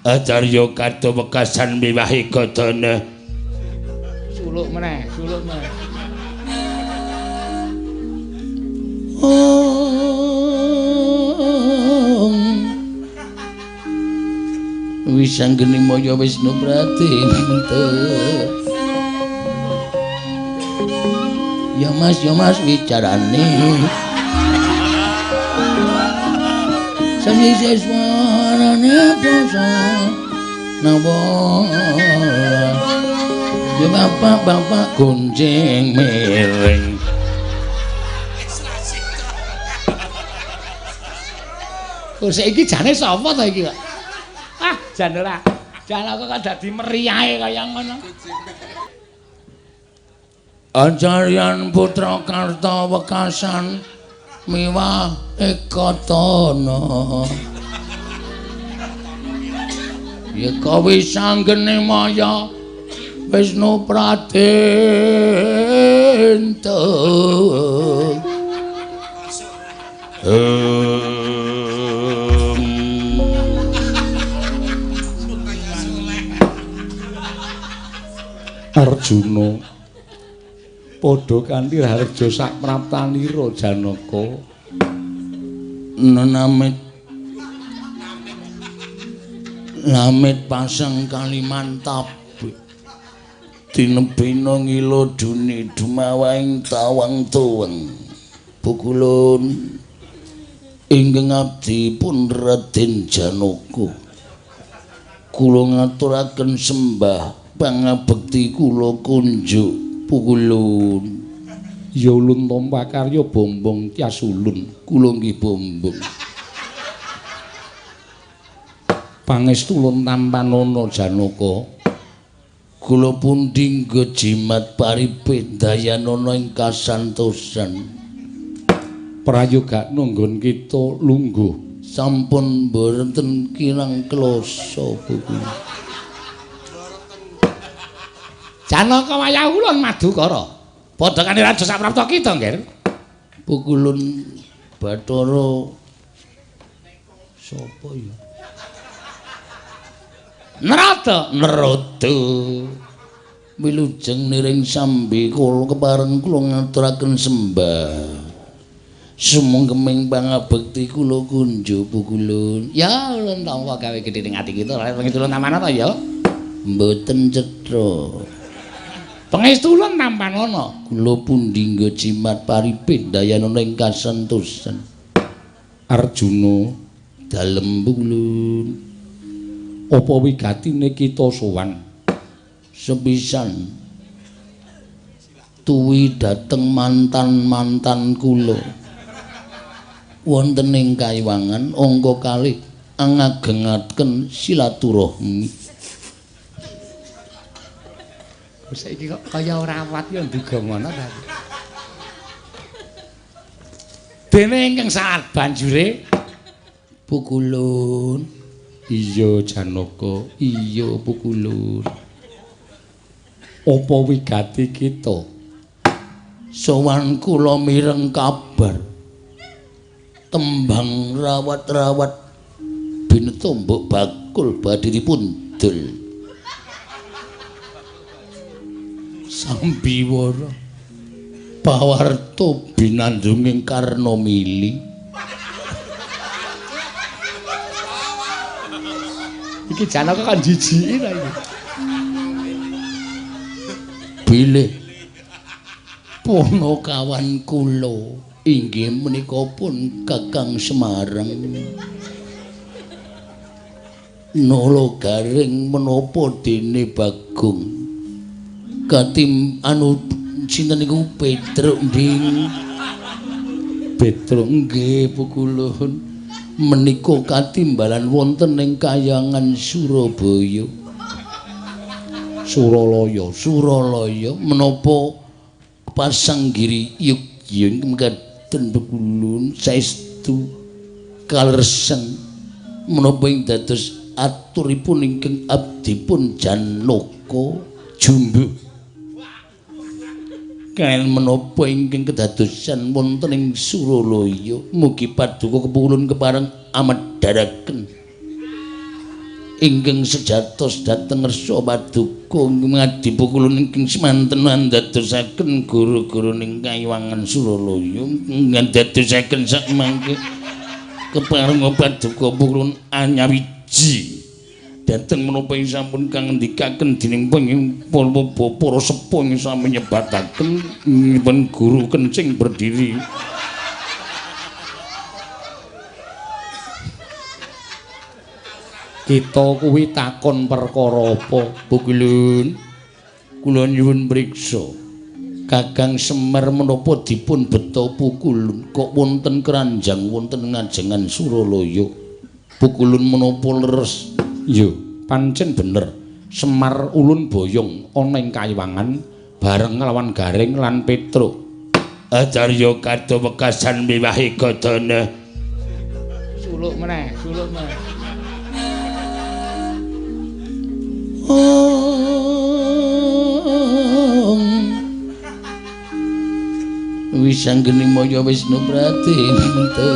Acarya Karta Wekasan miwahi Gadana. Suluk meneh, suluk meneh. Wisanggeni Maya Wisnu Pradenta. Ya Mas, ya Mas wicarane. Sami swarane basa nawa. Ya bapak-bapak gonceng miring. Kok saiki jane sapa to iki kok? Ah, jan ora. Jan aku kok dadi meriahe kaya ngono. Acaryan Putra Karta Wekasan miwah Ekatana. Ya kawisanggene Maya Wisnu Pradenta. Arjuna padha kanthi raharja sak praptanira Janaka. Nenamit lamit pasang Kalimantab tinebina ngila duni dumawaing tawang tuweng pukulun ingkang abdi pun Raden Janaka kula ngaturaken sembah pangabekti kula kunjuk pukulun. Ya ulun tampa karya bombong tias ulun kula nggih bombong. Pangestu ulun tampanana Janaka. Kula pundi nggo jimat paripit dayanana ing kasantosan. Prayogakna nggon kita lungguh sampun boten kirang kloso buku. Janaka wayah ulun madukara. Padha kanthi raja saprapta kita, Nggih. Pukulun Bathara sapa ya? Narada, Narada. Wilujeng niring sambi kula kepareng kula ngaturaken sembah. Sumanggeming pangabekti kula kunjuk pukulun. Ya ulun tampa gawe gedhe ning ati kita, pangestu ulun tampanana ya. Mboten cetha. Pangestu ulun tampanana. Kula pundi nggo jimat paripit dayanana ing kasantosan. Arjuna dalem pukulun. Apa wigatine kita sowan? Sepisan tuwi dhateng mantan-mantan kula. Wonten ing Kaiwangan angka kalih angagengaken silaturahmi. Saiki kok kaya ora awat ya nduga ngono ta. Dene ingkang saat banjure pukulun. Iya Janaka, iya pukulun. Apa wigati kita? Sowan kula mireng kabar tembang rawat-rawat binetombok bakul badhe dipun dol. Sambiwara pawarta binandunging Karna mili. Iki Janaka kan jijiki ta iki. Bilih punakawan kula inggih menika pun Kakang Semarang. Nala garing menapa dene Bagong katim anu sinten niku Petruk nding. Petruk nggih pukulun menika katimbalan wonten ing kayangan Surabaya. Suralaya, Suralaya menapa pasanggiri yugya mekaten pukulun saestu kalersen menapa ing dados aturipun ingkang abdipun Janaka jumbuh. Kaen menapa ingkang kedadosan wonten ing Suralaya mugi paduka kepulun kepareng amedharaken Ingkang sejatos dhateng ngersa paduka ngadi pukulun ingkang semanten andadosaken guru-guru ning Kayiwangan Suralaya ngandadosaken sakmangke kepareng paduka pukulun anyawiji dhateng menapa ing sampun kang ngendikaken dening para sepuh ing sami nyebataken nyuwun guru kencing berdiri. Kita kuwi takon perkara apa? Pukulun kula nyuwun priksa Kakang Semar menapa dipun beta pukulun kok wonten keranjang wonten ngajengan Suralaya? Pukulun menapa leres? Iya, pancen bener. Semar ulun boyong ana ing Kayiwangan bareng nglawan Gareng lan Petruk. Acarya kadha wekasan miwahi gadana. Suluk meneh, suluk meneh. Wis anggene maya Wisnu Pratinta.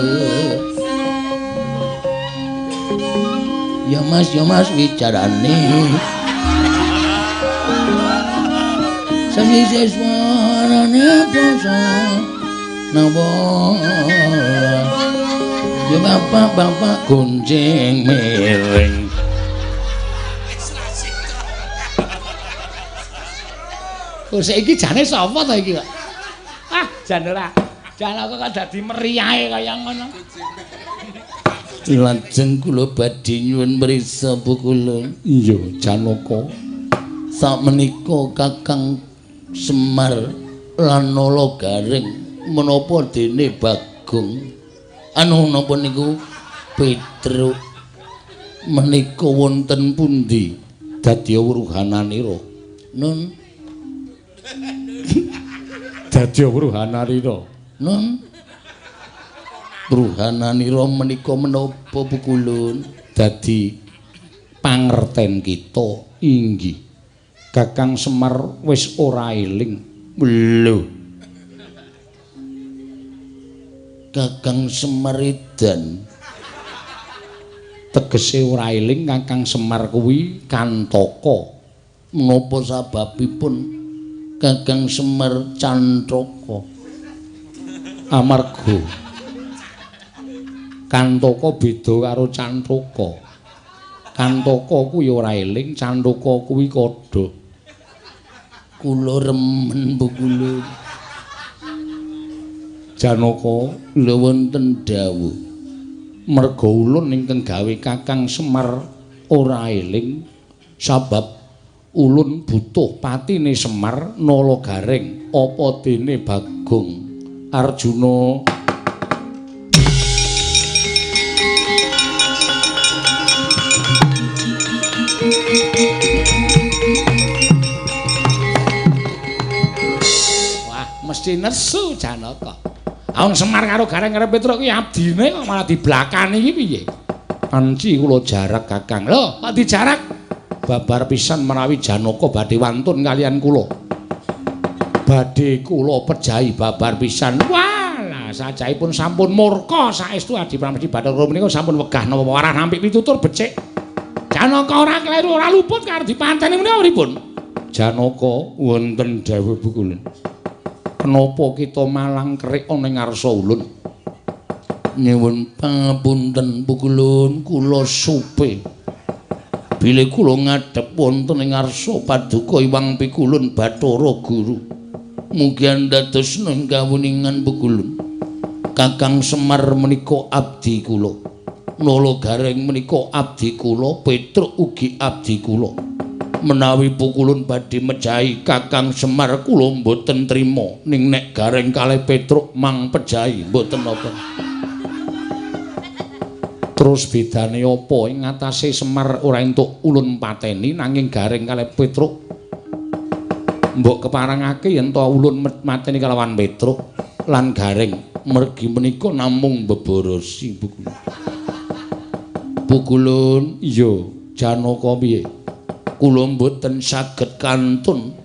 Ya Mas wicarane. Sami swarane poso napa. Ya bapak-bapak gonceng miring. Kok saiki jane sapa to iki kok? Ah, jan ora. Janaka kok dadi meriahe kaya ngono. Lajeng kula badhe nyuwun mrisa pukulun. Iya, Janaka. Sakmenika Kakang Semar lan Nala Gareng menapa dene Bagong anu napa niku Petruk menika wonten pundi? Dadi wuruhananira. Nun. Dadi wuruhananira. Nun. Wuruhananira menika menapa pukulun? Dadi pangerten kita inggih Kakang Semar wis ora eling. Lho. Kakang Semar edan. Tegese ora eling Kakang Semar kuwi kantaka. Menapa sababipun Kakang Semar cantaka? Amarga kantaka beda karo cantaka. Kantaka kuwi ora eling, cantaka kuwi kodha. Kula remen pukulun. Janaka, lho wonten dawuh. Merga ulun ingkang gawe Kakang Semar ora eling sabab ulun butuh patine Semar Nala Gareng apa dene Bagong Arjuna. Wah, mesti nesu Janaka. Awong Semar karo Gareng karo Petruk ki abdine kok malah diblakani iki piye? Panci kula jarak Kakang. Lho, kok dijarak? Babar pisan menawi Janaka badhe wantun kalian kula. Badhe kula pejahi babar pisan. Walah, sajaipun sampun murka saestu Adi Pramesti Bathara menika sampun wegah napa warah nampik pitutur becik. Janaka ora kleru ora luput karo dipanteni menika pripun? Janaka wonten dawuh pukulun. Kenapa kita malang kerik ana ing ngarsa ulun? Nyuwun pangapunten pukulun, kula supe. Bilih kula ngadhep wonten ing ngarsa paduka Hyang Pikulun Bathara Guru. Mugi andadosna ing kawuningan pukulun. Kakang Semar menika abdi kula. Nala Gareng menika abdi kula, Petruk ugi abdi kula. Menawi pukulun badhe mejahi Kakang Semar kula mboten trima, ning nek Gareng kalih Petruk mang pejahi mboten napa. Terus bedane apa ing ngatasé Semar ora entuk ulun pateni nanging Gareng kalih Petruk mbok keparengake yen to ulun mateni kalawan Petruk lan Gareng mergi menika namung beborosi pukulun. Pukulun iya Janaka piye? Kula mboten saged kantun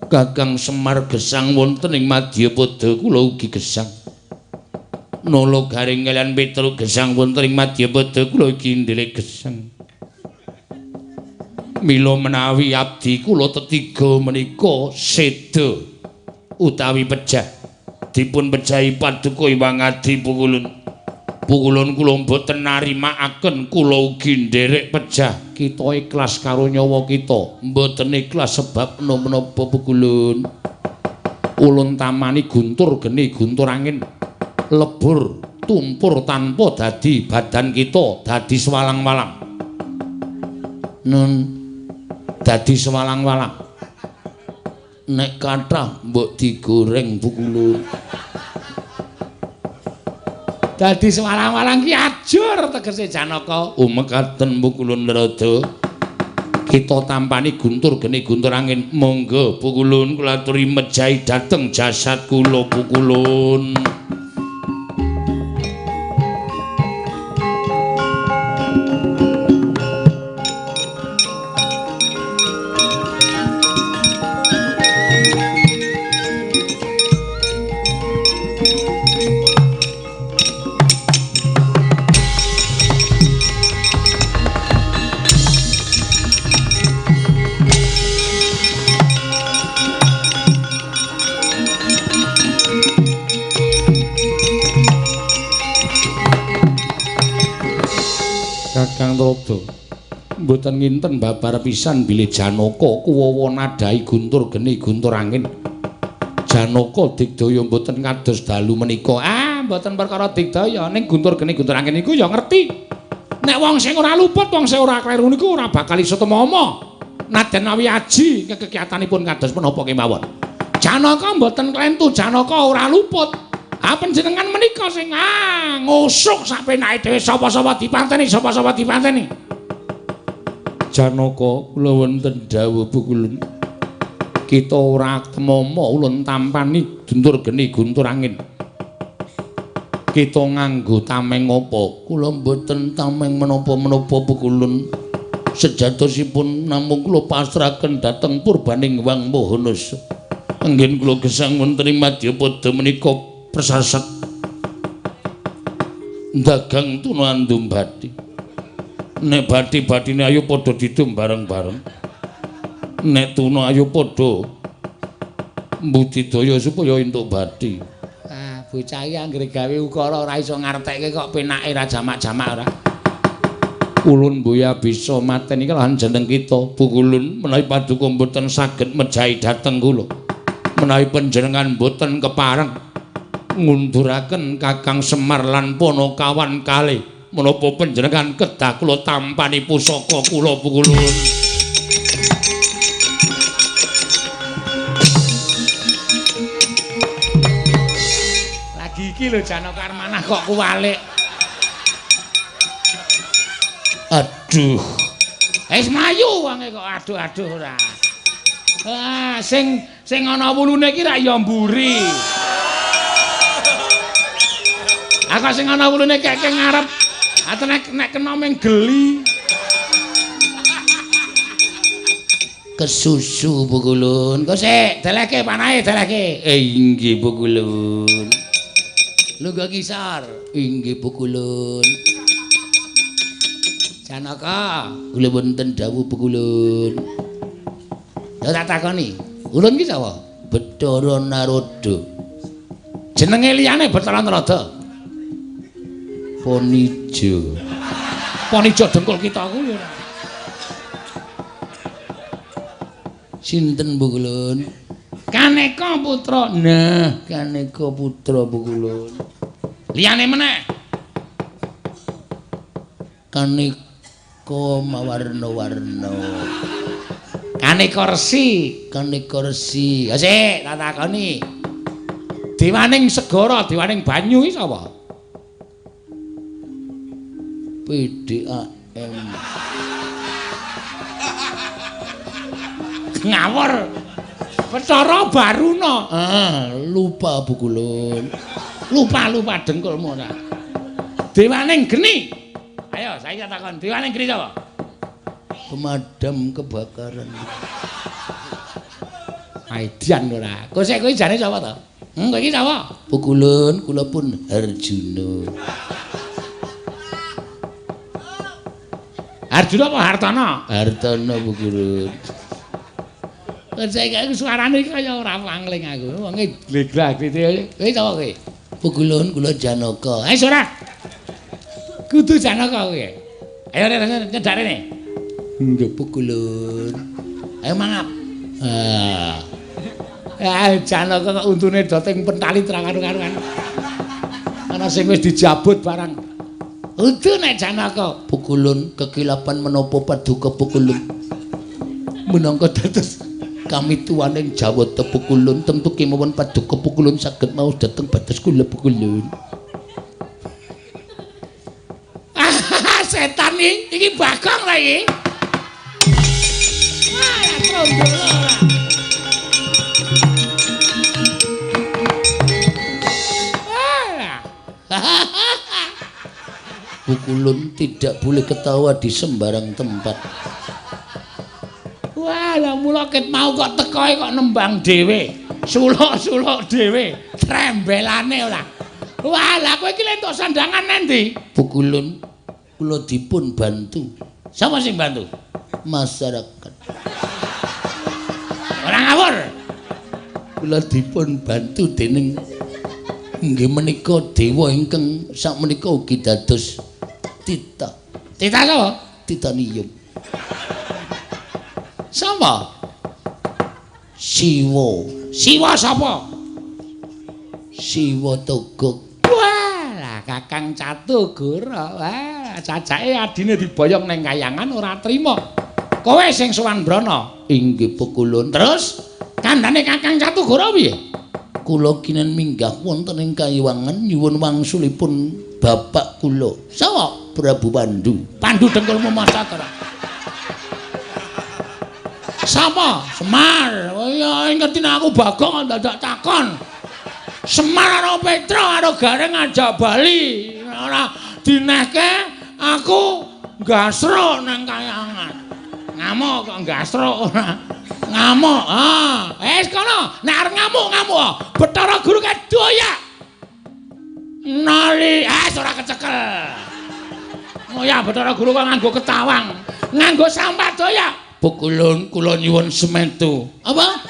Kakang Semar gesang wonten ing Madyapada kula ugi gesang. Nala Gareng kaliyan Petruk gesang wonten ing Madyapada kula ugi ndelik gesang. Mila menawi abdi kula tetiga menika seda utawi pejah dipun pejahi paduka Hyang Adi Pukulun. Pukulun kula mboten narimakaken, kula ugi nderek pejah. Kita ikhlas karo nyawa kita, mboten ikhlas sebab menapa Pukulun. Ulun tamani guntur geni guntur angin lebur tumpur tanpa dadi badan kita dadi swalang-walang. Nun dadi swalang-walang. Nek kathah mbok digoreng Pukulun. Dadi swalang-walang ki ajur tegese Janaka. Umekaten Pukulun Narada. Kita tampani guntur geni guntur angin. Monggo Pukulun kula aturi mejahi dhateng jasad kula Pukulun. Kakang Narada, mboten nginten babar pisan bilih Janaka kuwawa nadhahi guntur geni guntur angin. Janaka digdaya mboten kados dalu menika. Ah, mboten perkara digdaya, ning guntur geni guntur angin niku ya ngerti. Nek wong sing ora luput, wong sing ora kleru niku ora bakal iso tumama. Nadyan mawi aji kekekiyatanipun kados menapa kemawon. Janaka mboten klentu, Janaka ora luput. Ah, panjenengan menika sing ngusuk sak penake dhewe, sapa-sapa dipanteni, sapa-sapa dipanteni. Janaka, kula wonten dawuh Pukulun. Kita ora temama ulun tampani guntur geni guntur angin. Kita nganggo tameng apa? Kula mboten tameng menapa-menapa Pukulun. Sejatosipun namung kula pasrahaken dhateng purbaning Hyang Maha Nasa. Anggen kula gesang wonten ing madyapada menika presaset dagang tuna andum bathi. Nek bathi-bathine ayo padha didum bareng-bareng. Nek tuna ayo padha mbudidaya supaya entuk bathi. Ah, bocah iki anggere gawe ukara ora iso ngartekke kok penake ra jamak-jamak ora. Ulun mboya bisa mateni lan jeneng kita Pukulun menawi paduka mboten saged mejahi dhateng kula. Menawi panjenengan mboten kepareng ngunduraken Kakang Semar lan Panakawan kalih, menapa panjenengan kedah kula tampani pusaka kula Pukulun. Lagi iki lho Janaka Armanah kok kuwalik. Aduh. Wis mlayu wonge kok aduh-aduh ora. Ah, sing sing ana wulune iki rak ya mburi. Aku sing ana wulune keke ngarep. Ate nek kena meng geli. Kesusu Pukulun. Kok sik delehke panahe delehke. Inggih Pukulun. Lungguh ngisor. Inggih Pukulun. Janaka, kula wonten dawuh Pukulun. Lha tak takoni, ulun ki sapa? Bathara Narada. Jenenge liyane Bathara Narada. Ponijo. Ponijo dengkul kita kuwi ora. Sinten Pukulun? Kaneka putra. Nah, Kaneka putra Pukulun. Liyane meneh. Kaneka mawarna-warna. Kaneka resi, Kaneka resi. Ya sik, tak takoni. Dewaning segara, dewaning banyu iki sapa? PDAM. Ngawur. Bathara Baruna. Ah, lupa Pukulun. Lupa-lupa dengkulmu ora. Dewaning geni. Ayo, saiki tak takon, dewaning geni sapa? Pemadam kebakaran. Aidian ora. Kok sik kowe jane sapa to? Kowe iki sapa? Pukulun, kula pun Harjuna. Arjuna apa Hartono? Hartono Bu Guru. Saiki suarane kaya ora wangling aku. Wonge gleglah-glete. Kowe sapa kowe? Pukulun kula Janaka. Wis ora. Kudu Janaka kowe. Ayo rene nyedak rene. Nggih pukulun. Ayo mangap. Ah. Ah Janaka kok untune do teng pentali terang karu-karuan. Ana sing wis dijabut barang. Udu nek Janaka. Pukulun kekilapan menapa paduka pukulun. Minangka dados kami tuaning Jawata pukulun tentu kemawon paduka pukulun saged maos dhateng batas kula pukulun. Ah, setan iki Bagong ta iki. Wah, trondolo ora. Pukulun tidak boleh ketawa di sembarang tempat. Wah, lah mula ket mau kok tekoe kok nembang dhewe, suluk-suluk dhewe, trembelane ora. Wah, lah kowe iki entuk sandangan nendi? Pukulun kula dipun bantu. Sapa sing bantu? Masyarakat. Ora ngawur. Kula dipun bantu dening inggih menika dewa ingkang sakmenika ugi dados tita. Tita sapa? Titanium. Sapa? Siwa. Siwa sapa? Siwa Togog. Wah, lah Kakang Catugara. Wah, cacake adine diboyong ning kayangan ora trima. Kowe sing sowan Brana. Inggih pukulun. Terus kandhane Kakang Catugara piye? Kula kinen minggah wonten ing kayiwangan nyuwun wangsulipun bapak kula. Sapa? Prabu Pandu. Pandu dengkulmu maca ora? Sapa? Semar. Oh iya, ngerti nek aku Bagong dadak takon. Semar karo Petro karo Gareng ngajak bali. Ora dinehke aku gasruk nang kayangan. Ngamuk kok gasruk ora. Ngamuk. Ah, wis kono, nek arep ngamuk-ngamuk. Bathara Guru kadoyak. Nali, ah ora kecekel. Ngoyak Bathara Guru kok nganggo ketawang, nganggo sampah doyak. Pukulun kula nyuwun semetu. Apa?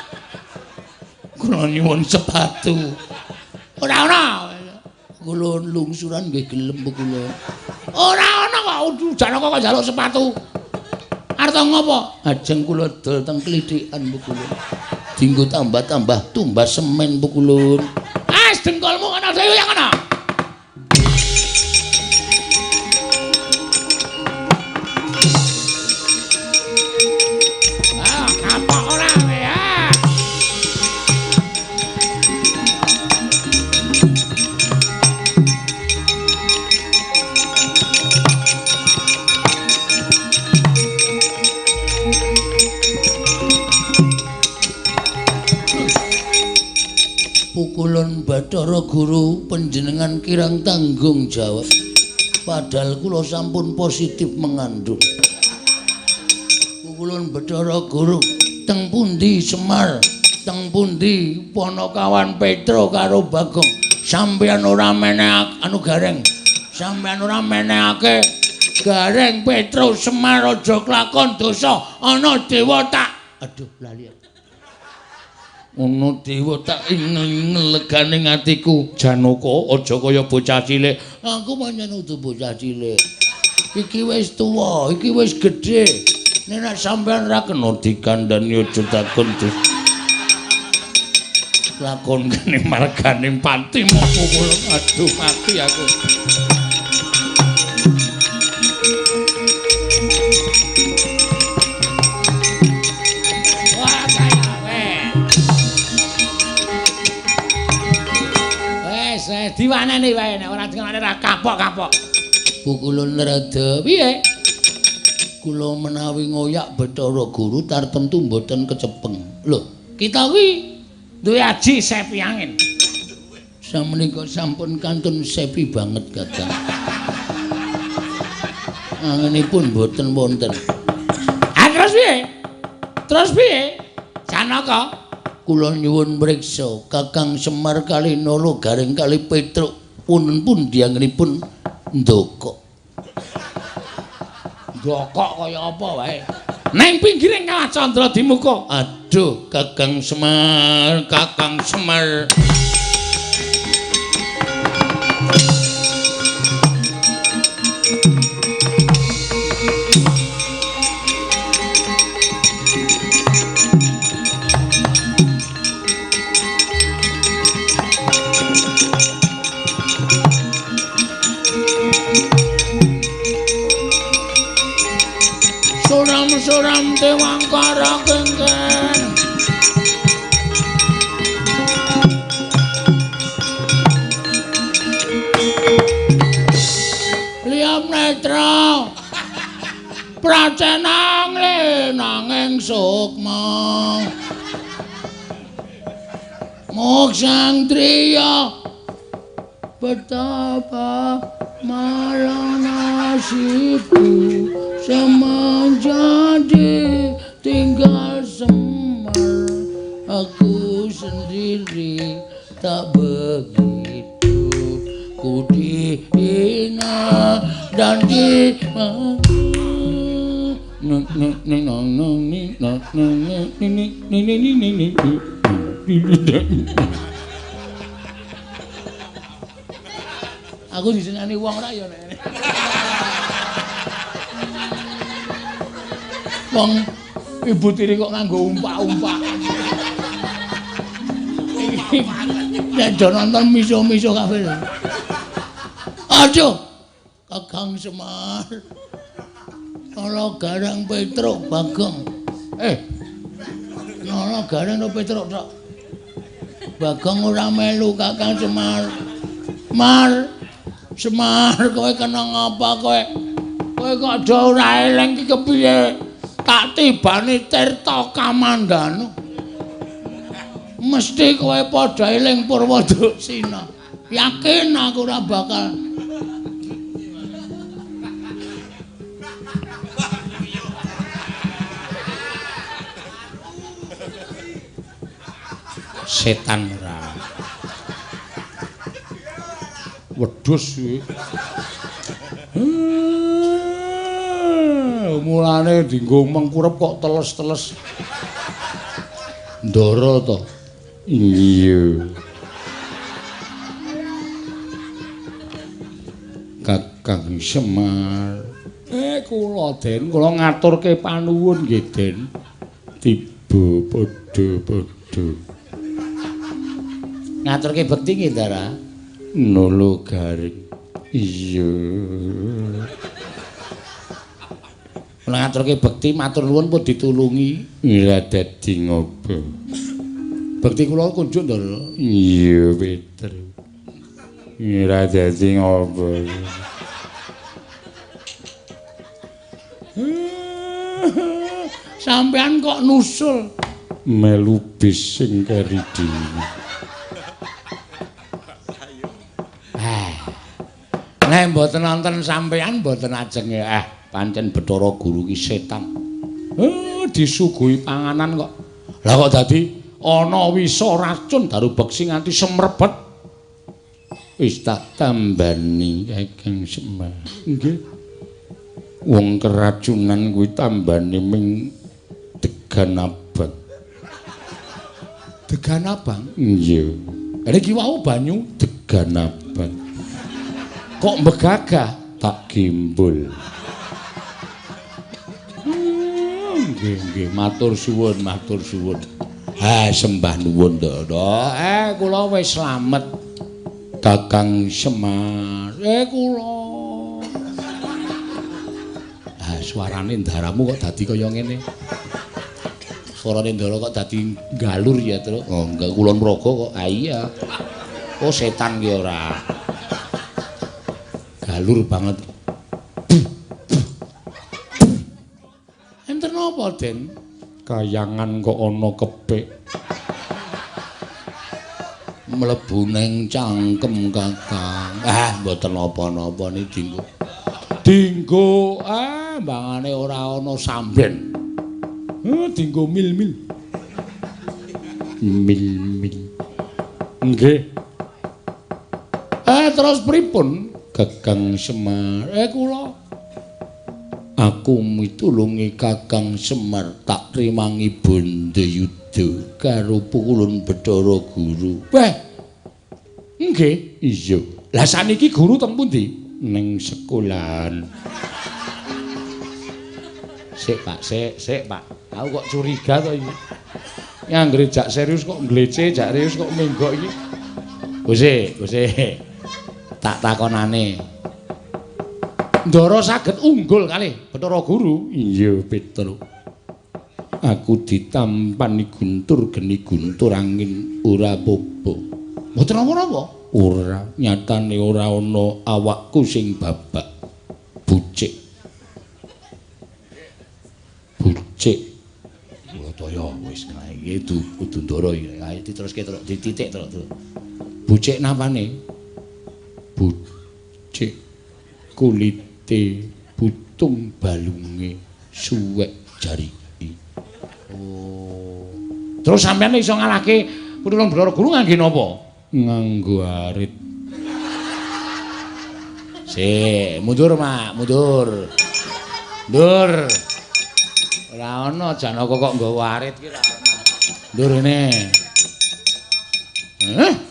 Kula nyuwun sepatu. Ora ana. Kula lungsuran nggih gelem kula. Ora ana kok Janaka kok njaluk sepatu. Arep ngopo? Ajeng kula dol teng klithikan pukulun. Dinggo tambah-tambah tumbas semen pukulun. Ah, dengkulmu ana dhewe yang ana. Pukulun Bathara Guru panjenengan kirang tanggung jawab. Padahal kula sampun positif mengandung. Pukulun Bathara Guru teng pundi Semar, teng pundi Panakawan Petro karo Bagong. Sampeyan ora menehake anu Gareng. Sampeyan ora menehake Gareng Petro Semar aja klakon dosa ana dewa tak. Aduh lali. Ono dewa tak ingel-legane atiku. Janaka aja kaya bocah cilik. Aku pancen udu bocah cilik. Iki wis tuwa, iki wis gedhe. Nek sampean ra kena dikandhani aja takon dus. Lakon kene margane pati mopo. Aduh mati aku. Diwaneni wae nek ora diwaneni ora kapok-kapok. Pukulun rada piye? Kula menawi ngoyak Bathara Guru tartemtu mboten kecepeng. Lho, kita kuwi duwe aji sepi angin. Samenika sampun kantun sepi banget Kakang. Anginipun mboten wonten. Ah terus piye? Terus piye? Janaka kula nyuwun mriksa Kakang Semar kali Nala Gareng kali Petruk punten pundi anggenipun ndokok. Ndokok kaya apa wae. Neng pinggiring Kawah Candra Dimuka. Aduh, Kakang Semar, Kakang Semar. Suram-suram dewangkara kengken. Liam netra pracenang lenanging sukma. Moksang driya betapa malang nasibku semenjadi tinggal Semar, aku sendiri tak begitu ku dihina dan dimaki. Aku disenani wong ra ya nek. Wong ibu tiri kok nganggo umpak-umpak. Nek do nonton miso-miso kabeh. Aduh, Kakang Semar. Nala Gareng Petruk Bagong. Nala Gareng to Petruk tok. Bagong ora melu Kakang Semar. Mar, Semar kowe kena ngapa kowe? Kowe kok do ora eling iki kepiye? Tak tibani Tirta Kamandanu. Mesti kowe padha eling Purwoduksina. Yakin aku ora bakal. Setan ora. Wedhus kuwi. Mulane dienggo mengkurep kok teles-teles. Ndara to? Iya. Kakang Semar. Kula Den, kula ngaturke panuwun nggih Den. Tiba padha-padha. Ngaturke bekti nggih, Ndara. Nolo Garing. Iya. Kula ngaturke bekti matur nuwun pun ditulungi. Ora dadi ngopo. Bekti kula kunjuk, Ndara. Iya, Petru. Ora dadi ngopo. Sampean kok nusul melu bis sing keri dhewe. Nek mboten nonton sampean mboten ajenge. Pancen Bathara Guru ki setan. Disuguhi panganan kok. Lah kok dadi ana wisa racun daru beksi nganti semrebet. Wis tak tambani Kakang Semar. Nggih. Wong keracunan kuwi tambane ming degan abang. Degan abang? Iya. Lha iki wau banyu degan abang. Kok mbegagah? Tak gimbul. Nggih, nggih, matur suwun, matur suwun. Ha, sembah nuwun, Ndara. Kula wis slamet. Kakang Semar. Kula. Ah, suarane ndaramu kok dadi kaya ngene. Suarane ndara kok dadi galur ya, Truk. Oh, enggak kulon praga kok. Ah iya. Oh, setan ki ora. Galur banget. Enten apa, Den? Kayangan kok ana kepik. Mlebu ning cangkem, Kakang. Ah, mboten napa-napa niki dinggo. Dinggo, ah, mbangane ora ana samben. Dinggo mil-mil. Mil-mil. Nggih. Terus pripun? Kakang Semar. Kula. Aku Aku mitulungi Kakang Semar tak trimangi Bandayuda karo pukulun Bathara Guru. Weh. Nggih, iya. Lah saniki guru teng pundi? Ning sekolahan. Sik, Pak, sik, sik, Pak. Aku kok curiga to iki. Anggere jak serius kok nglece, jak serius kok menggok iki. Gusti, Gusti. Tak takonane. Ndara saged unggul kalih Bathara Guru. Iya, Petro. Aku ditampani guntur geni guntur angin ora apa-apa. Mboten napa-napa. Ora, nyatane ora ana awakku sing babak. Bucik. Bucik. Brataya wis iki kudu Ndara iki. Ayo diteruske terus dititik terus. Bucik napane? Bucik kulite putung balunge suwek jariki. Oh. Terus sampeyan iso ngalahke pitulung Bathara Guru ngangge napa? Nganggo arit. Sik, mundur, Mak, mundur. Mundur. Ora ana Janaka kok nggawa arit ki ora ana. Mundur rene.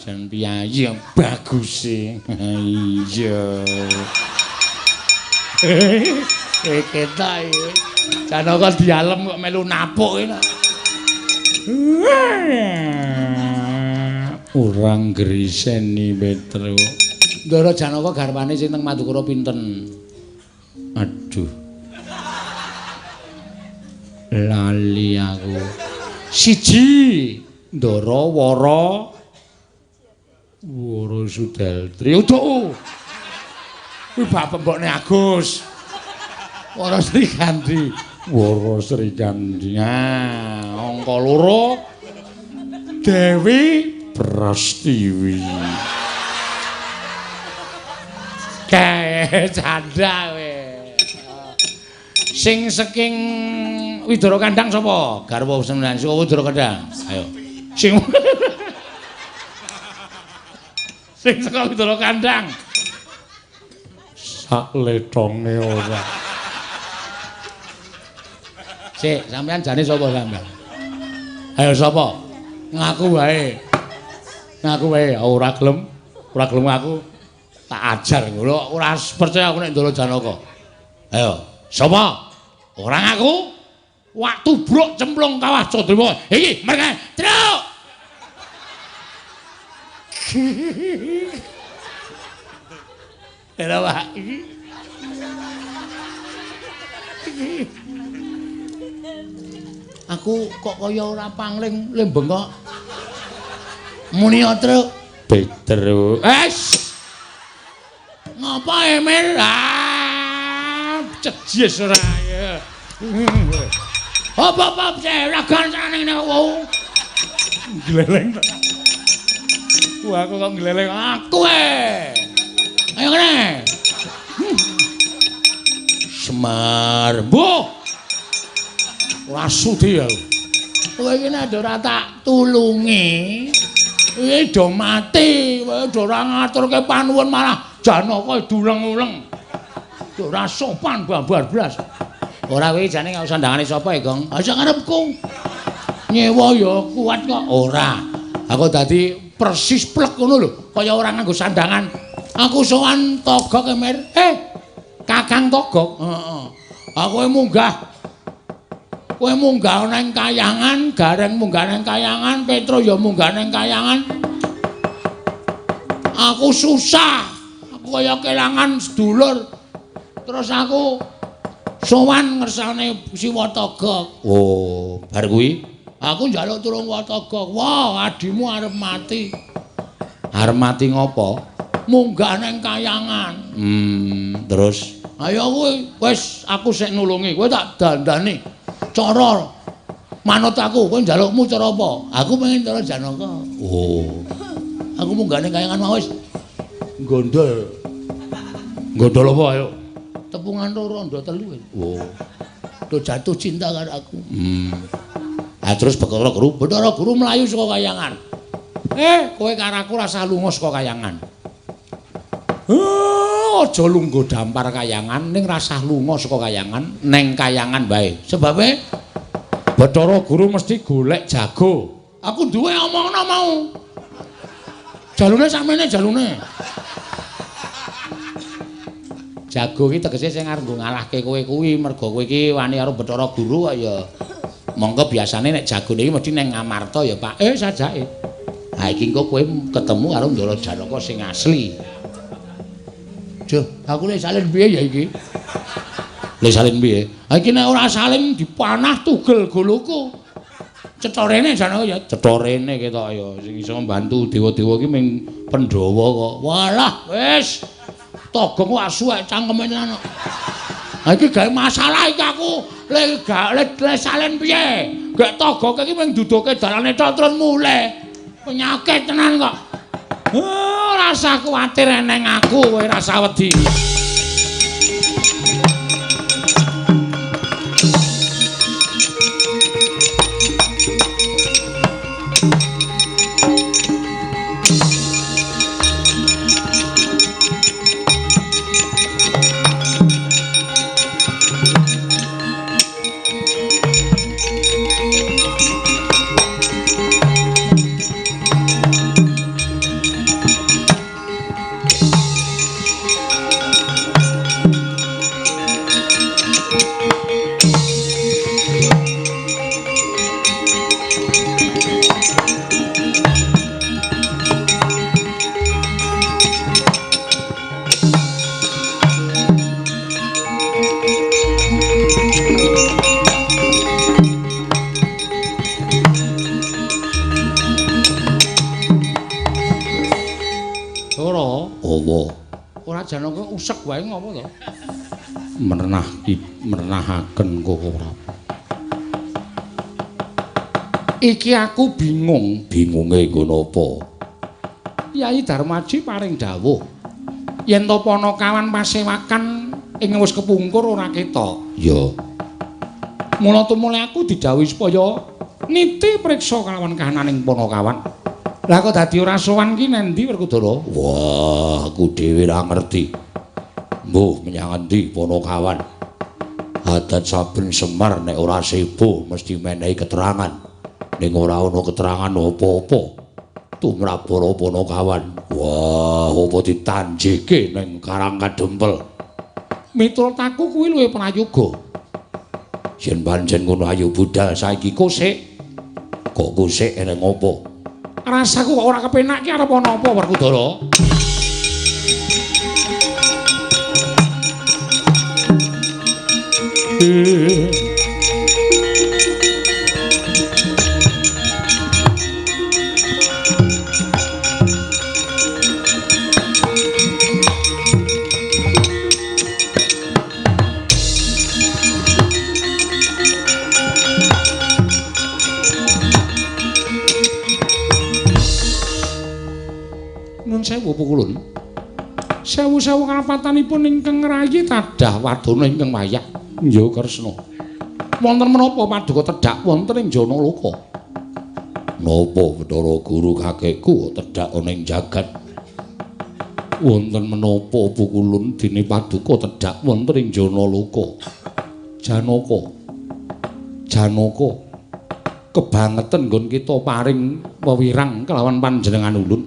Jan piyayi yang bagus e. Iya. Ketok iki. Janaka dialem kok melu napuk iki. Ora ngriseni Petro. Ndara Janaka garwane sing teng Madukara pinten? Aduh. Lali aku. Siji Ndara Wara Wara Sudaltri. Uduk. Kuwi bapak mbokne Agus. Wara Srikandi. Wara Srikandi. Nah, angka 2 Dewi Prastiwi. Kae canda kowe. Sing saking Widara Kandang sapa? Garwa Sembilan saka Widara Kandang. Ayo. Sing sing saka Widara Kandang. Sak letonge ora. Sik, sampean jane sapa sampean? Ayo sapa? Ngaku wae. Ngaku wae ora gelem. Ora gelem ngaku. Tak ajar ngono, ora percaya aku nek Ndara Janaka. Ayo, sapa? Ora ngaku. Wak tubruk cemplung kawah Candrima. Iki mereka. Truk. Lha Pak iki. Aku kok kaya ora pangling le bengkok. Muni truk. Petro. Es. Ngapa Emil? Ah, cejes ora ya. Hop-hop ragan ning ngene kok. Gleleng. Wah, aku kok gleleng aku e. Ayo kene. Semar. Mbuh. Ora sudi aku. Kowe iki nek ora tak tulungi, iki do mati, kowe do ora ngaturke panuwun malah Janaka duleng-uleng. Ora sopan babar blas. Ora kowe jane nggawe sandangane sapa e, Gong? Ha sak karepku. Nyewa ya kuat kok. Ora. Aku dadi persis plek ngono lho, kaya ora nganggo sandangan. Aku sowan Togok Emir. Kakang Togok. Heeh. Aku munggah. Kowe munggah nang kayangan, Gareng munggah nang kayangan, Petro ya munggah nang kayangan. Aku susah. Aku kaya kelangan sedulur. Terus aku sowan ngersane Siwa Togok. Oh, bar kuwi aku njaluk tulung Togok. Wah, adimu arep mati. Arep mati ngopo? Munggah nang kayangan. Terus ayo kowe wis aku sik nulungi, kowe tak dandani. Cara manut aku, kowe njalukmu cara apa? Aku pengen cara Janaka. Oh. Aku munggah nang kayangan mau wis gondol. Gondol apa ayo? Tepungan loro ndo telu. Oh. Do jatuh cinta karo aku. Ah terus Bathara Guru, Bathara Guru mlayu saka kayangan. Kowe karo aku rasa lunga saka kayangan. Aja lungguh dampar kayangan ning rasah lunga saka kayangan neng kayangan wae. Sebabe Bathara Guru mesti golek jago. Aku duwe omongno mau. Jalune sakmene jalune. Jago iki tegese sing arep nggo ngalahke kowe kuwi mergo kowe iki wani karo Bathara Guru kok ya. Monggo biasane nek jagone iki mesti neng Ngamarta ya Pak. Sajake. Ha iki engko kowe ketemu karo Ndara Janaka sing asli. Duh, aku lek salin piye ya iki? Lek salin piye? Ha iki nek ora salin dipanah tugel goloku. Cetha rene Janaka ya, cetha rene ketok ya sing iso mbantu dewa-dewa iki ming Pandhawa kok. Walah, wis. Togong kok asu cangkeme tenan kok. Ha iki gawe masalah iki aku. Lek gak lek salin piye? Gek togoke iki ming duduke dalane tok terus mulih. Penyakit tenan kok. Oh, rasa kuwatir eneng aku kowe rasa wedi. Janaka usek wae ngopo to? Merenah merenahaken kok ora. Iki aku bingung, bingunge nggo napa? Kyai Darmaji paring dawuh yen to Panakawan pasewakan ing wis kepungkur ora ketok. Ya. Mula tumule aku didhawuhi supaya niti priksa kalawan kahananing Panakawan. Lah kok dadi ora sowan ki nendi Werkudara? Wah, aku dhewe ora ngerti. Mbuh menyang endi Panakawan. Adat saben Semar nek ora sebo mesti menehi keterangan. Ning ora ana keterangan apa-apa. Tumrap para Panakawan. Wah, apa ditanjike ning Karang Kadempel. Miturut aku kuwi luwih prayoga. Yen pancen ngono ayo budal saiki kosek. Kok kosek eneng apa? Rasaku kok ora kepenak ki arep ana apa Werkudara? Sewu pukulun. Sewu-sewu karapatanipun ingkang ngrayi tadah wadana ingkang wayah. Ya Kresna. Wonten menapa paduka tedhak wonten ing Janaloka? Napa Bathara Guru kakekku tedhak ana ing jagat? Wonten menapa pukulun dene paduka tedhak wonten ing Janaloka? Janaka. Janaka. Kebangetan nggon kita paring wewirang kelawan panjenengan ulun.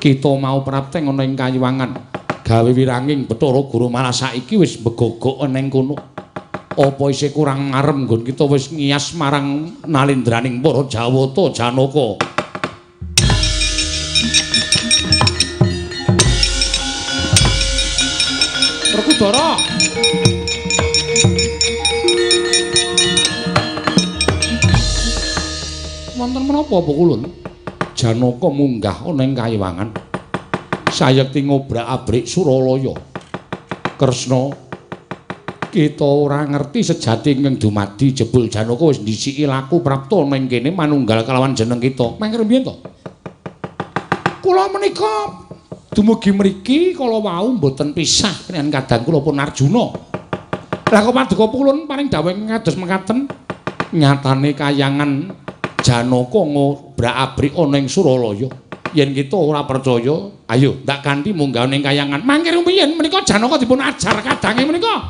Kita mau prapteng ana ing kayuwangan gawe wiranging Bathara Guru malah saiki wis begogok ana ing kono. Apa isih kurang marem nggon kita wis ngiyas marang nalendraning para Jawata Janaka. Werkudara. Wonten menapa pukulun? Janaka munggah ana ing kayiwangan. Sayekti ngobrak-abrik Suralaya. Kresna, kita ora ngerti sejati ingkang dumadi jebul Janaka wis ndhisiki laku prapta ana ing kene manunggal kalawan jeneng kita. Mangke mbiyen to? Kula menika dumugi mriki kala wau mboten pisah kaliyan kadang kula pun Arjuna. Lah kok paduka pulun paring dawuh kados mekaten nyatane kayangan Janaka ngobrak-abrik ana ing Suralaya. Yen kita ora percaya, ayo ndak kanthi munggah ning kayangan. Mangke rumiyin menika Janaka dipun ajar kadange menika.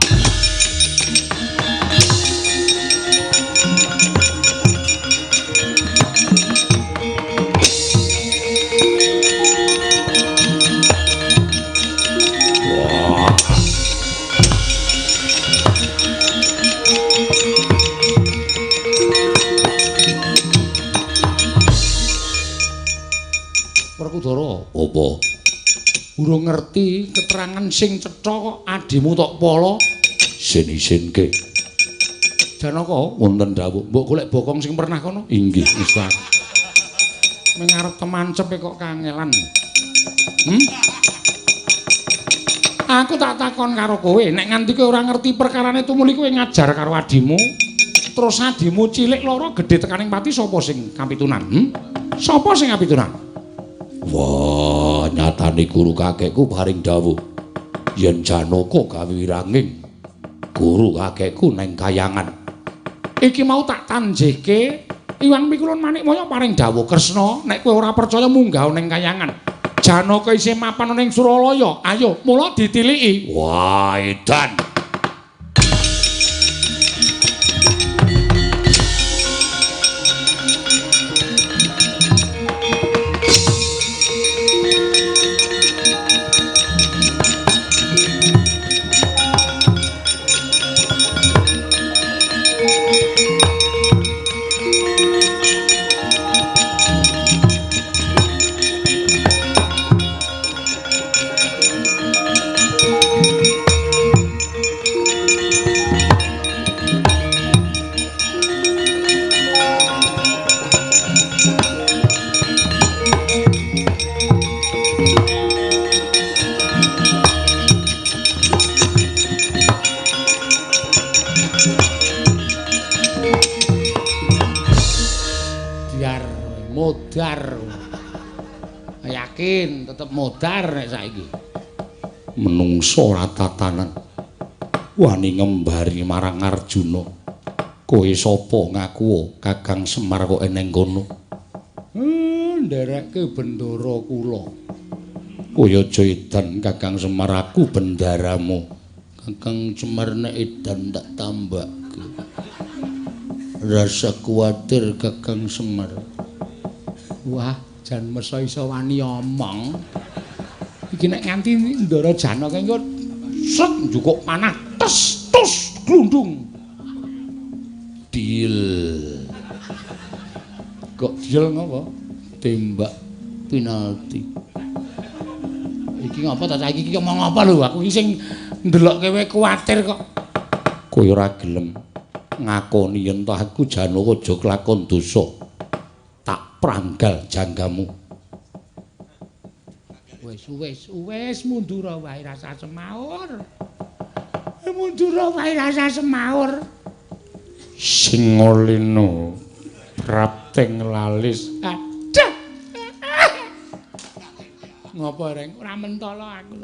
Wah. Werkudara, apa? Urung ngerti keterangan sing cetha kok adimu tok pala. Isin-isinke. Janaka, wonten dawuh, mbok golek bokong sing pernah kono? Inggih, Gusti. Ming arep temancepe kok kangelan. Aku tak takon karo kowe, nek nganti kowe ora ngerti perkarane tumuli kowe ngajar karo adimu, terus adimu cilik loro gedhe tekaning pati sapa sing kapitunan? Sapa sing kapitunan? Wah, nyatane guru kakekku paring dawuh yen Janaka gawe wiranging guru kakekku neng kayangan. Iki mau tak tanjihke Iwang Pikulun Manikmaya paring dawuh Kresna, nek kowe ora percaya munggah ning kayangan. Janaka isih mapan ning Suralaya. Ayo, mula ditiliki. Wah, edan. Modar. Yakin tetep modar nek saiki. Menungso ora tatanan. Wani ngembari marang Arjuna. Kowe sapa ngaku Kakang Semar kok eneng kono? Nderekke bendara kula. Kowe aja edan Kakang Semar, aku bendaramu. Kakang Semar nek edan tak tambake. Rasa kuwatir Kakang Semar. Wah, jan mesa iso wani omong. Iki nek nganti Ndara Janaka engko set njukuk panah tes tus glundung. Deal. Kok deal ngopo? Tembak penalti. Iki ngopo ta saiki iki omong apa lho? Aku iki sing ndelokke kowe kuwatir kok. Kowe ora gelem ngakoni yen ta aku Janaka aja kelakon dosa. Pranggal janggamu. Wis wis wis mundur wae rasa semaur. Mundur wae rasa semaur. Singolino prapting lalis. Aduh. Ngopo reng ora mentolo aku.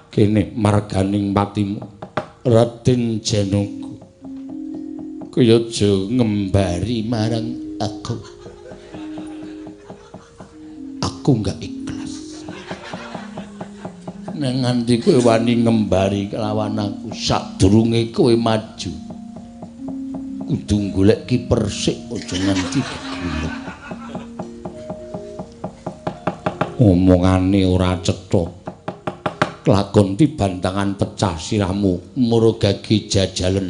Kene marganing patimu Raden Janaka. Kowe aja ngembari marang aku. Aku enggak ikhlas. Nek nganti kowe wani ngembari kelawan aku sadurunge kowe maju. Kudu golek kiper sik aja nganti geguluk. Omongane ora cetha. Kelakon tibantangan pecah sirahmu murugage jajalen.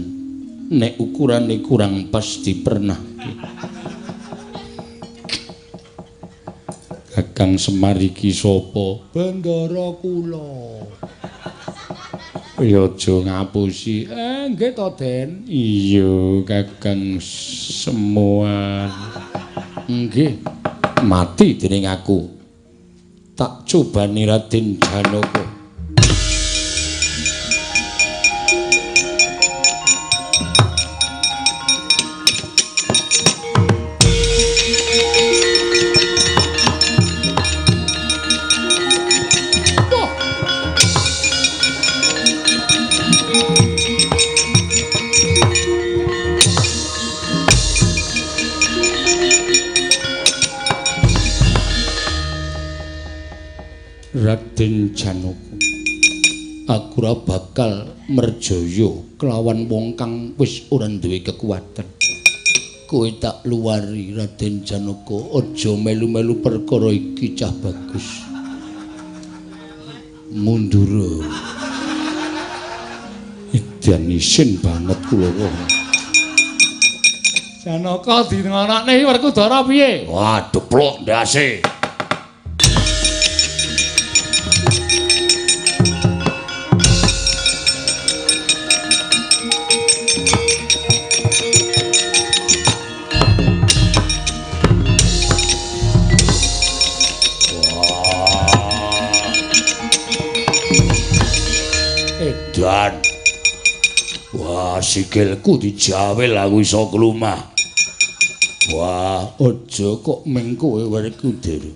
Nek ukurane kurang pas dipernahke. Kakang Semar iki sapa? Bendara kula. Ya aja ngapusi. Nggih to, Den. Iya, Kakang Semar. Nggih. Mati dening aku. Tak cobani Raden Janaka. Raden Janaka, aku ora bakal merjaya kelawan wong kang wis ora duwe kekuatan. Kowe tak luwari Raden Janaka, aja melu-melu perkara iki cah bagus. Mundur. Edan isin banget kula kok. Janaka dingonokne Werkudara piye? Wah, deplok ndase. Edan. Wah, sikilku dijawil aku iso klumah. Wah, aja kok ming kowe Werkudara.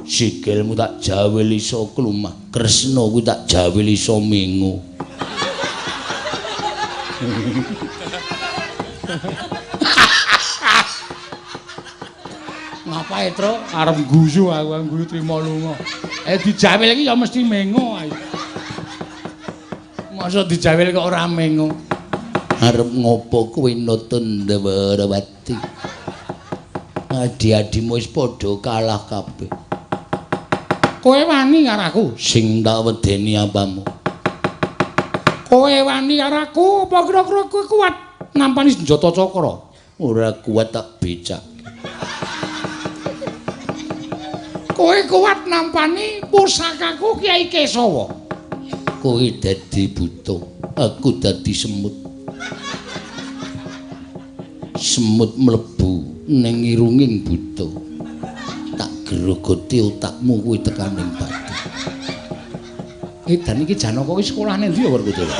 Sikilmu tak jawil iso klumah, Kresna kuwi tak jawil iso mengo. Ngapae, Truk? Arep guyu aku, guyu trimo lunga. Dijawil iki ya mesti mengo ae. Masa dijawil kok ora mengo? Arep ngopo kowe nata Ndawrawati? Adi-adimu wis padha kalah kabeh. Kowe wani karo aku? Sing tak wedeni apamu? Kowe wani karo aku apa kira-kira kowe kuat nampani senjata cakra? Ora kuat tak becak. Kowe kuat nampani pusakaku Kyai Kesawa? Kowe dadi buta, aku dadi semut. Semut mlebu ning irunging buta. Tak grogoti otakmu kuwi tekaning batu. Edan iki Janaka kuwi sekolah ning ndi ya Werkudara?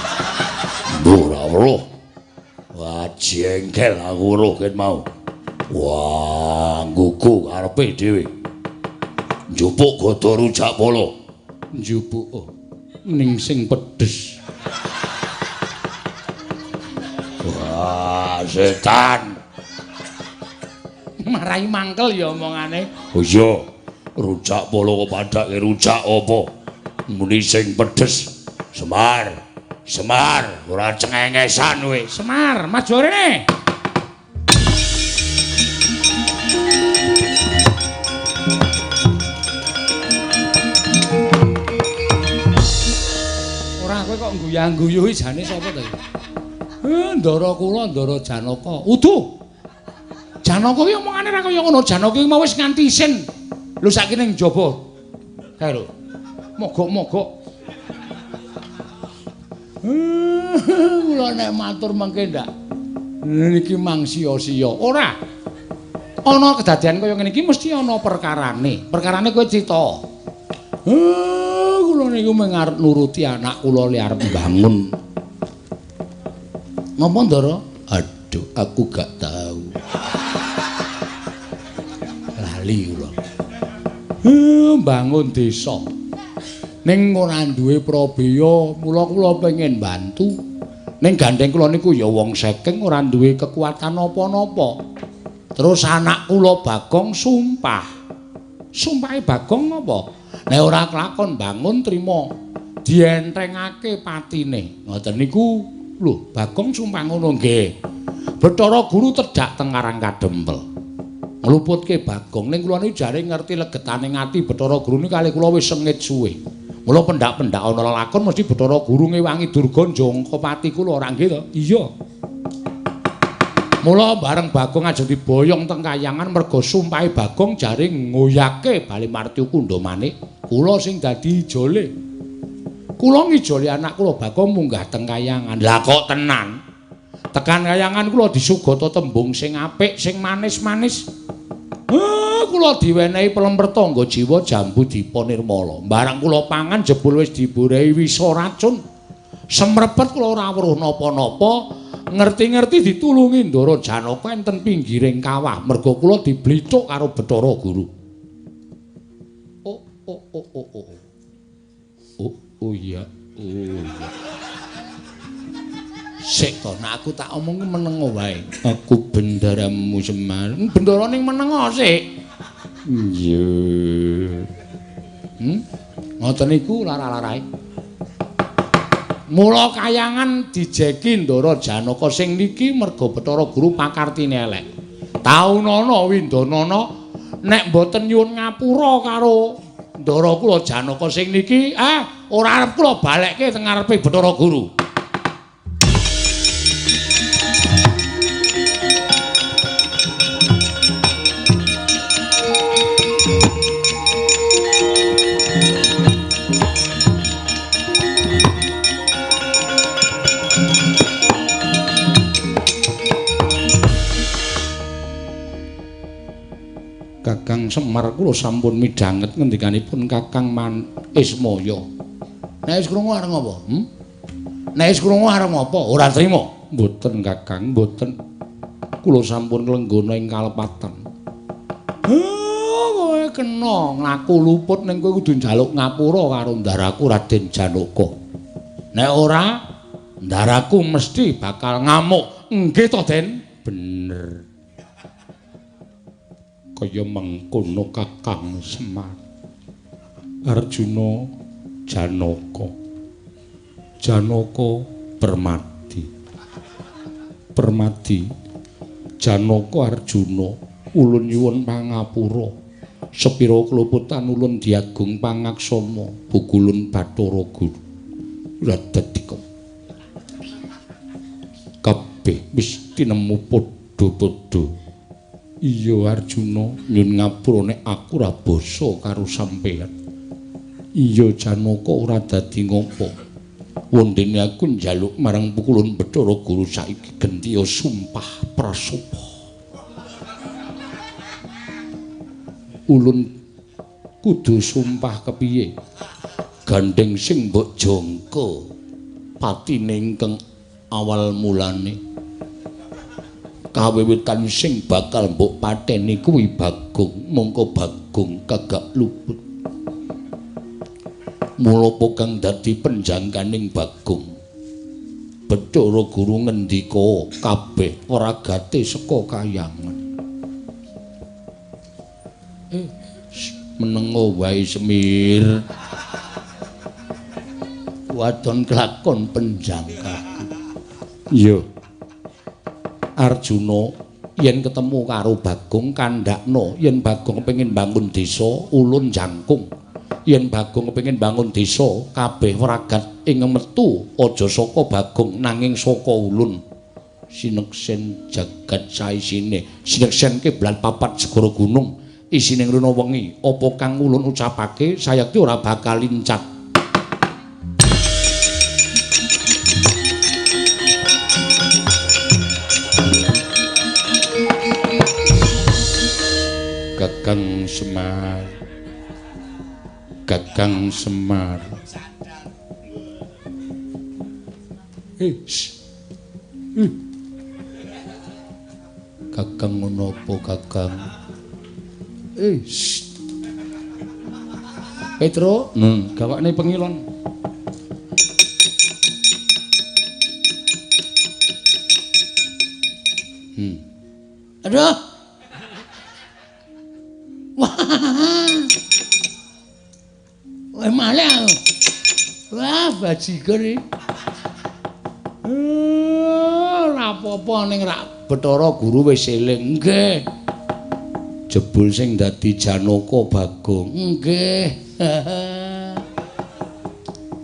Ora weruh. Wah, jengkel aku weruh ket mau. Wah, nggugu karepe dhewe. Njupuk gada rujak pala. Njupuk ning sing pedes. Wah, setan. Marai mangkel ya omongane. Oh iya, rujak pala kok padake rujak apa? Muni sing pedes. Semar, Semar, ora cengengesan kowe. Semar, maju rene. Ora kowe kok guyang-guyu iki jane sapa to iki? Ndara kula Ndara Janaka. Uduh. Janaka iki omongane ra kaya ngono. Janaka iki mau wis nganti isin. Lho saiki ning njaba. Kae lho. Mogok-mogok. Kula nek matur mengke ndak. Niki mang sia-sia. Ora. Ana kedadian kaya ngene iki mesti ana perkarane. Perkarane kowe crita. Kula niku mung arep nuruti anak kula li arep mbangun. Ngapa, Ndara? Aduh, aku gak tahu. Lali kula. Mbangun desa. Ning ora duwe prabeya, mula kula pengen bantu. Ning gandeng kula niku ya wong saking ora duwe kekuatan napa-napa. Terus anak kula Bagong sumpah. Sumpahe Bagong napa? Nek ora kelakon bangun trima dientengake patine. Ngoten niku. Lho, Bagong sumpah ngono nggih. Bathara Guru tedhak teng Karang Kadempel. Ngluputke Bagong ning kula niku jare ngerti legetane ati Bathara Guru niku kalih kula wis sengit suwe. Mula pendak-pendak ana lelakon mesti Bathara Guru ngewangi Durga njangka pati kula ora nggih to? Iya. Mula bareng Bagong ajeng diboyong teng kayangan merga sumpahe Bagong jare ngoyake Bali Martyu Kundha Manik, kula sing dadi ijole. Kula ngijoli anak kula Bagong munggah teng kayangan. Lah kok tenan? Tekan kayangan kula disugata tembung sing apik, sing manis-manis. Kula diwenehi pelemper tangga jiwa jambu dipa nirmala. Barang kula pangan jebul wis diburehi wisa racun. Semrepet kula ora weruh napa-napa, ngerti-ngerti ditulungi Ndara Janaka enten pinggiring kawah. Merga kula diblithuk karo Bathara Guru. Oh oh oh oh oh. Oh oh iya, oh iya. Sik to, nek aku tak omong menengo wae. Aku bendaramu Semar. Bendara ning menengo sik. Iya. Ngoten niku lara-larae. Mula kayangan dijeki Ndara Janaka sing niki merga Bathara Guru pakartine elek. Taunana Windanana nek mboten nyuwun ngapura karo Ndara kula Janaka sing niki, ora arep kula balekke teng ngarepe Bathara Guru. Kakang Semar kula sampun midhanget ngendikanipun Kakang Ismaya. Nek wis krungu arep ngapa? Nek wis krungu arep ngapa? Ora trima. Mboten Kakang, mboten. Kula sampun lenggana ing kalepatan. Kowe kena ngaku luput ning kowe kudu njaluk ngapura karo ndaraku Raden Janaka. Nek ora, ndaraku mesti bakal ngamuk. Nggih to, Den? Bener. Kaya mengkono Kakang Semar. Arjuna Janaka. Janaka Permadi. Permadi Janaka Arjuna ulun nyuwun pangapura. Sepira kluputan ulun diagung pangaksama bukulun Bathara Guru. Radadika. Kabeh wis tinemu padha-padha. Iya Arjuna, nyun ngapura nek aku ora basa karo sampeyan. Iya Janaka ora dadi ngopo. Wondene aku njaluk marang pukulun Bathara Guru saiki gentiya sumpah prasapa. Ulun kudu sumpah kepiye? Gandeng sing mbok jangka patine ingkang awal mulane. Kawiwitan sing bakal mbok pateni kuwi Bagong, mongko Bagong kagak luput. Mula kang dadi penjangkaning Bagong. Bathara Guru ngendika kabeh ragate saka kayangan. Menengo wae Semir. Wadon kelakon penjangkaku. Iya. Arjuna yen ketemu karo Bagong kandhakno yen Bagong kepengin bangun desa ulun jangkung. Yen Bagong kepengin bangun desa kabeh wragat ing metu aja saka Bagong nanging saka ulun. Sineksen jagat saisine, sineksen kiblat papat segara gunung isine ngruna wengi apa kang ulun ucapake sayekti ora bakal lincat. Kakang Semar, Kakang Semar. Kakang ngono apa Kakang? Petro, gawakne pengilon. Aduh. Wah. Wah malah. Wah, bajigur iki. Ora apa-apa ning rak Bathara Guru wis eling. Nggih. Jebul sing dadi Janaka Bagong. Nggih.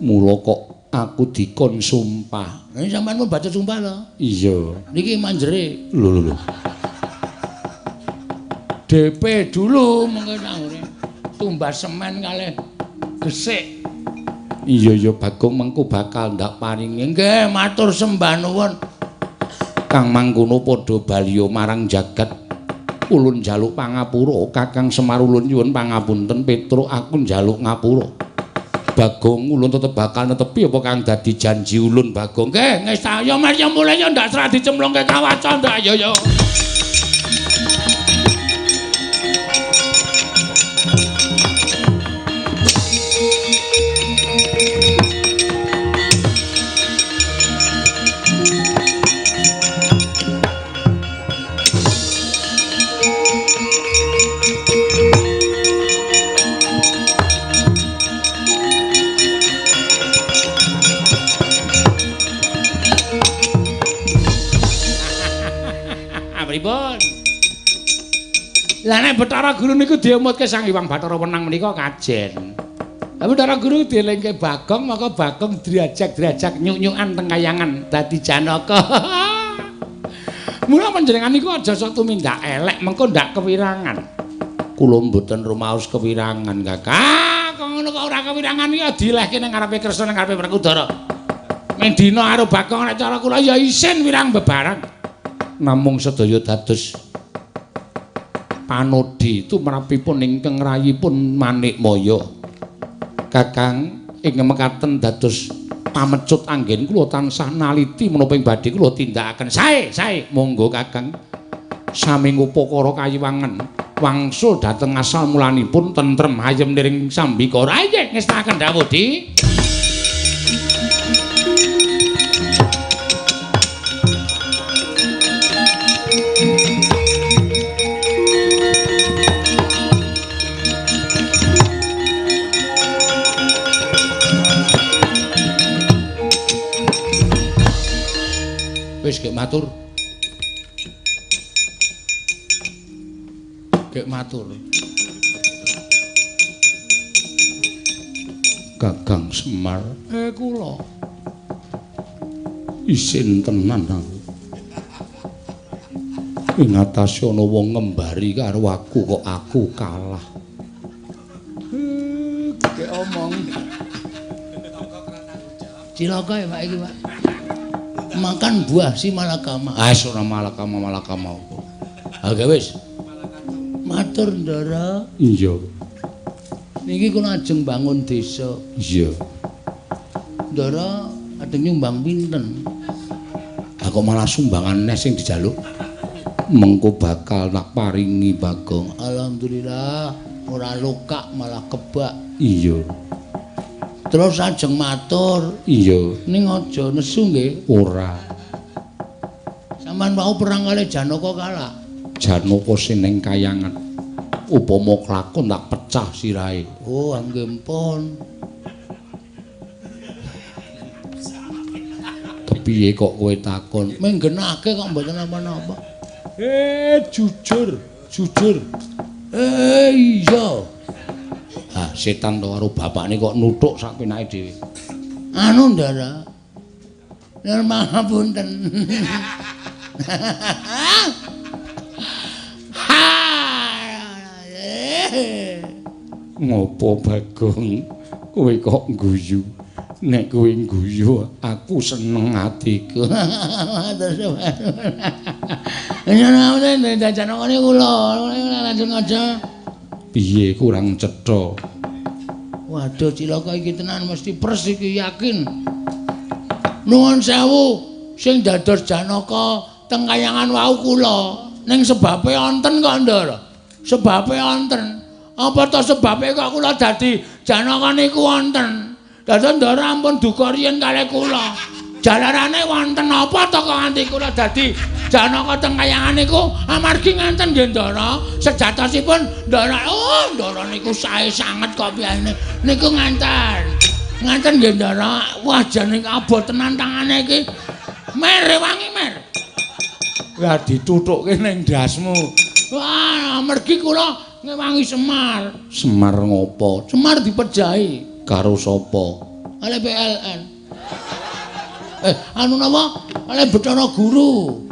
Mula kok aku dikon sumpah. Lah sampean pun baca sumpah to? Iya. Niki manjere. Lho lho lho. DP dulu mengko nangure. Tumbas semen kalih gesik. Iya ya Bagong mengko bakal ndak paringi. Nggih, matur sembah nuwun. Kang mangkono padha baliya marang jagat. Ulun njaluk pangapura, Kakang Semar ulun nyuwun pangapunten Petruk aku njaluk ngapura. Bagong ulun tetep bakal netepi apa kang dadi janji ulun Bagong. Nggih, wis ta ya Mas ya mulih ya ndak serah dicemplungke kawaca ndak ya ya. Lah nek Bathara Guru niku diemutke Sang Hyang Bathara Wenang menika kajen. Lah Bathara Guru dielingke Bagong, maka Bagong drajak-drajak nyuk-nyukan teng kayangan dadi Janaka. Mula panjenengan niku aja sok tumindak elek, mengko ndak kewirangan. Kula mboten rumaos kewirangan, Kakak. Kok ngono kok ora kewirangan iki dilehke ning ngarepe Kresna ning ngarepe Werkudara. Mendina karo Bagong nek cara kula ya isin wirang bebareng. Namung sedaya dados panodhi tumrapipun ingkang rayipun Manikmaya. Kakang ing mekaten dados pamecut anggen kula tansah naliti menapa ing badhe kula tindakaken. Sae, sae, monggo Kakang. Sami ngupakara kayiwangan wangsul dhateng asal mulanipun tentrem hayem niring sambikara. Ayo ngestakaken dawuh Di. Wis gek matur. Gek matur. Kakang Semar, kula isin tenan aku. Ing atase ana wong ngembari karo aku kok aku kalah. Gek omong. Cilaka ya Pak iki, Pak. Makan buah si malakama. Ah, ora malakama malakama apa. Ha wis. Matur Ndara. Iya. Niki kula ajeng bangun desa. Iya. Ndara ajeng nyumbang pinten? Ha kok malah sumbangan neh sing dijaluk? Mengko bakal tak paringi Bagong. Alhamdulillah ora lokak malah kebak. Iya. Terus ajeng matur. Iya. Ning aja nesu nggih. Ora. Sampeyan wau perang kali Janaka kalah. Janaka sing ning kayangan. Upama klakon tak pecah sirahe. Oh, nggih pun. Kepiye kok kowe takon? Menggenake kok mboten napa-napa. Jujur, jujur. Iya. Ah, setan to karo bapakne kok nuthuk sak penake dhewe. Anu Ndara. Nyuwun pangapunten. Ngopo Bagong? Kowe kok ngguyu? Nek kowe ngguyu, aku seneng atiku. Terus. Nyuwun pangapunten Janakane kula langsung aja. Piye kurang cetha? Waduh cilaka iki tenan mesti pers iki yakin. Nuwun sewu sing dados Janaka teng kayangan wau kula. Ning sebabe wonten kok Ndara. Sebabe wonten. Apa to sebabe kok kula dadi Janaka niku wonten? Dados Ndara ampun duka riyen kalih kula. Jalarane wonten apa to kok nganti kula dadi Janaka teng kayangan niku amargi nganten nggih Ndara. Sejatosipun Ndara, oh Ndara niku sae sanget kok piyane. Niku nganten. Nganten nggih Ndara. Wah jane abot tenan tangane iki. Mer wangi mer. Lah dituthukke ning ndasmu. Wah, amargi kula ngewangi Semar. Semar ngopo? Semar dipejahi karo sapa? Oleh PLN. Anu napa? Oleh Bathara Guru.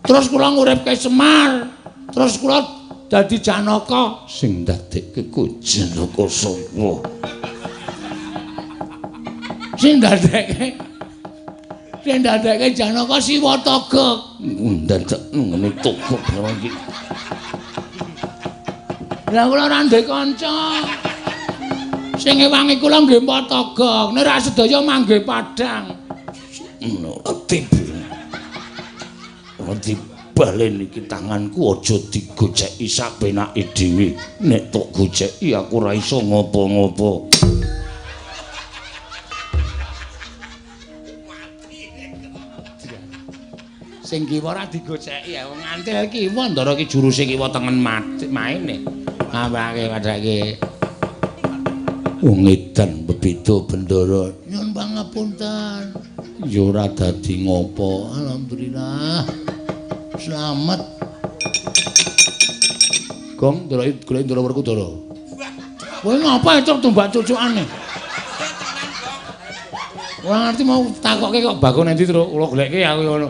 Terus kula nguripke Semar. Terus kula dadi Janaka. Sing dadekke ku Janaka sapa? Sing dadekke Janaka Siwa Togok. Ndadek ngene togok barang iki. Lah kula ora ndek kanca. Sing ngewangi kula nggih Mbah Togok. Nek ra sedaya manggih padhang. Ora dibalen iki tanganku aja digoceki sak penake dhewe. Nek tok goceki aku ora iso ngopo-ngopo. Sing kiwa ora digoceki ya wong ngantil kiwa Ndara iki juruse kiwa tengen maine. Apake padake. Wong edan bebeda bendara. Nyuwun pangapunten. Ya ora dadi ngopo. Alhamdulillah. Slamet. Gong, ndeloki golek Ndara Werkudara. Kowe ngapa itu tumbak cucukane? Ora ngerti mau takokke kok Bagong endi, Truk. Kula goleke aku ngono.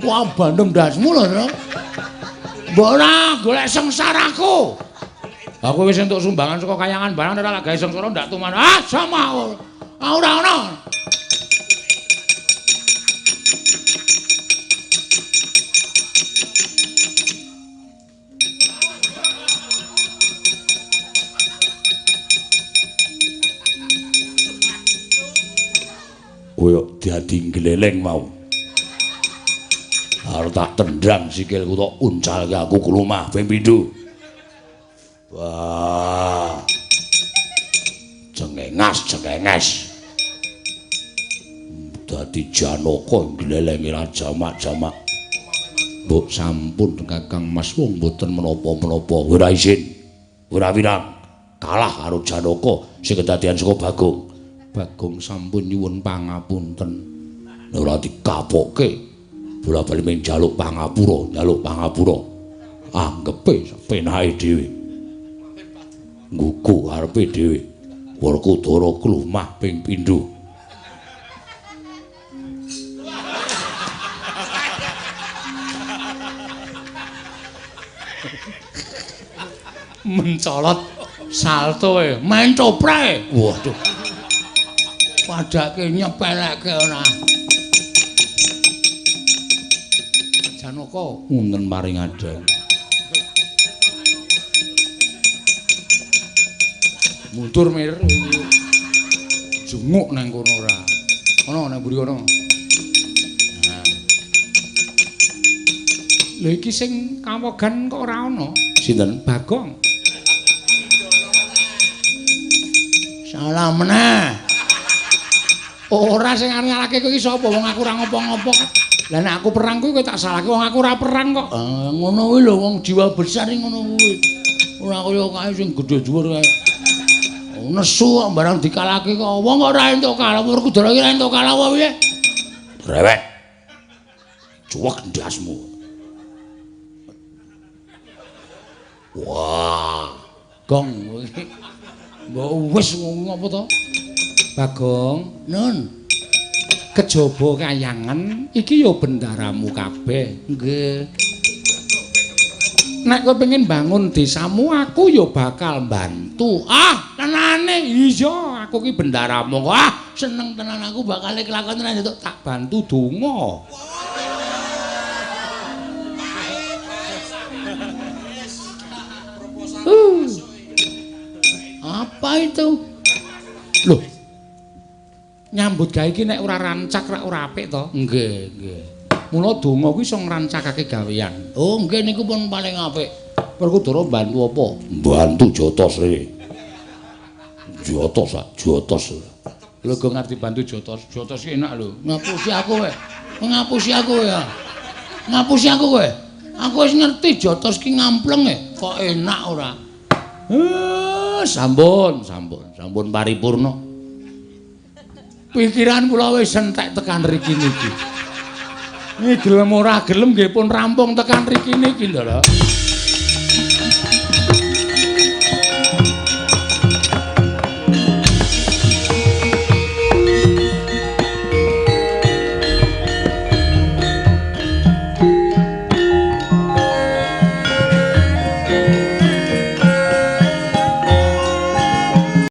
Wah, bandem ndasmu lho, Truk. Mbok ora golek sengsaraku. Aku wis entuk sumbangan saka kayangan barang ora gawe sengsara ndak tuman. Ah, sama aku. Ora ono. Kowe dadi gleleng mau. Arep tak tendang sikilku tok uncalke aku klumah ping pindho. Wah. Cengengas, cengenges. Dadi Janaka glelenge ra jamak-jamak. Mbok sampun Kakang Mas wong mboten menapa-menapa. Ora isin. Ora wirang. Kalah karo Janaka sing kedadian saka Bagong. Bagong sampun nyuwun pangapunten. Ora dikapoke. Bola-bali mung njaluk pangapura, njaluk pangapura. Anggepe penake dhewe. Nggugu arepe dhewe. Werkudara klumah ping pindho. Mencolot salto e, main coprek. Waduh. Padake nyepeleke ora. Janaka wonten paring adang. Mundur mir. Jenguk nang kono ora. Ana nang mburi kono. Nah. Lha iki sing kawogan kok ora ana? Sinten? Bagong. Salah meneh. Ora sing arep nyalahke kowe iki sapa? Wong aku ora ngopo-ngopo. Lah nek aku perang kuwi kowe tak salahke wong aku ora perang kok. Ah, ngono kuwi lho wong jiwa besar iki ngono kuwi. Ora kaya kae sing gedhe dhuwur kae. Nesu kok barang dikalahke kok. Wong ora entuk kalah, Werkudara iki ora entuk kalah apa piye? Rewek. Cuwek ndasmu. Wah, gong iki. Mbok wis ngopo to? Bagong, nun. Kejaba kayangan iki ya bendaramu kabeh. Nggih. Nek kowe pengen bangun desamu, aku ya bakal bantu. Ah, tenane. Iya, aku ki bendaramu. Ah, seneng tenan aku bakal kelakon tenan itu. Tak bantu donga. Apa itu? Loh. Nyambut gawe iki nek ora rancak rak ora apik to? Nggih, nggih. Mula donga kuwi iso ngrancakake gawean. Oh, nggih niku pun paling apik. Werkudara mbantu apa? Mbantu jotos rene. Jotos, jotos. Lho kok ngerti bantu jotos? Jotos iki enak lho. Ngapusi aku kowe. Ngapusi aku kowe ya. Ngapusi aku kowe. Aku wis ngerti jotos ki ngampleng e. Kok enak ora? Sampun, sampun, sampun paripurna. Pikiran kula wis entek tekan riki niki. Niki gelem ora gelem nggih pun rampung tekan riki niki lho.